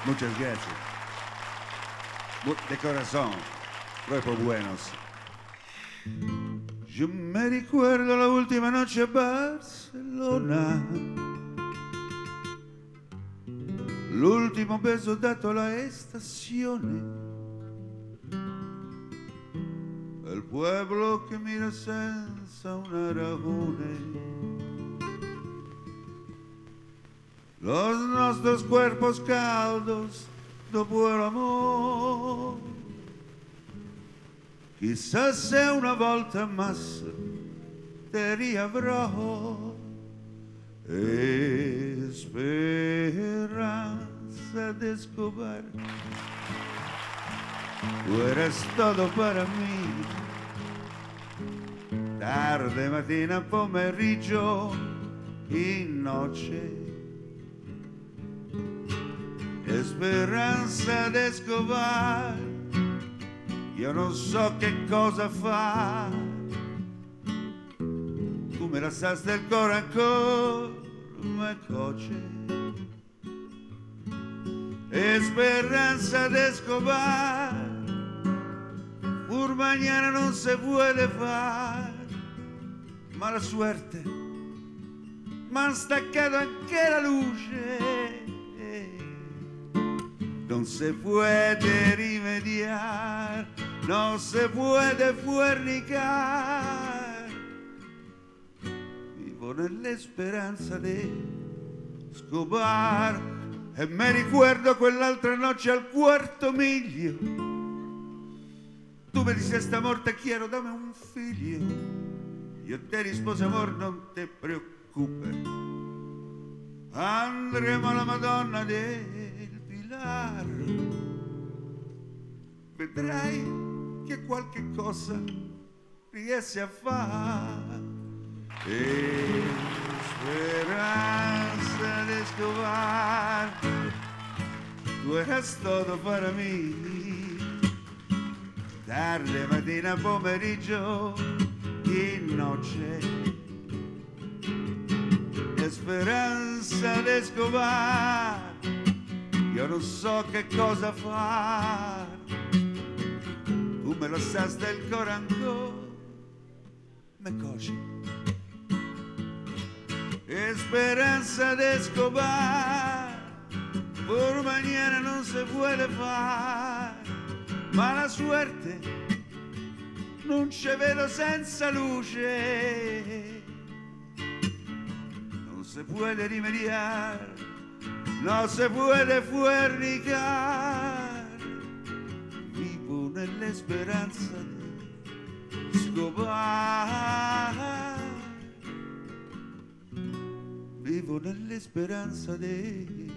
Muchas gracias. De corazón, proprio buenos. Yo me ricordo la ultima noche a Barcellona. L'ultimo beso dato alla stazione. El pueblo che mira senza una ragione. Los nostros cuerpos caldos dopo el amor. Chissà se una volta más te riavrò. Esperanza de Escobar, tú eres todo para mí. Tarde, mattina, pomeriggio, in noche. Esperanza de Escobar, io non so che cosa fare. Tu me lasciaste il cuore ancora me coce. Esperanza de Escobar, pur mañana non se puede far. Mala suerte, m'han staccato anche la luce. Non se puede rimediar, no se puede fornicar. Vivo nell'esperanza de scobar e me ricordo quell'altra noche al quarto miglio. Tu mi dicesti amor te quiero, dame un figlio. Io te risposi amor non te preoccupe. Andremo alla Madonna del Pilar. Vedrai che qualche cosa riesci a fare. Esperanza de Escobar, tú eras todo para mí. Tarde, mattina, pomeriggio, in noche. Esperanza de Escobar, io non so che cosa fare. Tu me lasciaste il cuore ancora, me coce. Esperanza de Escobar, por mañana non se puede far. Mala suerte, non ci vedo senza luce. Non se puede rimediar, no se puede fornicar. Vivo nell'esperanza di scovar. Vivo nell'esperanza di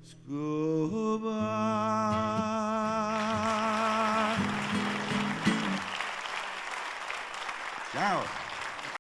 scovar.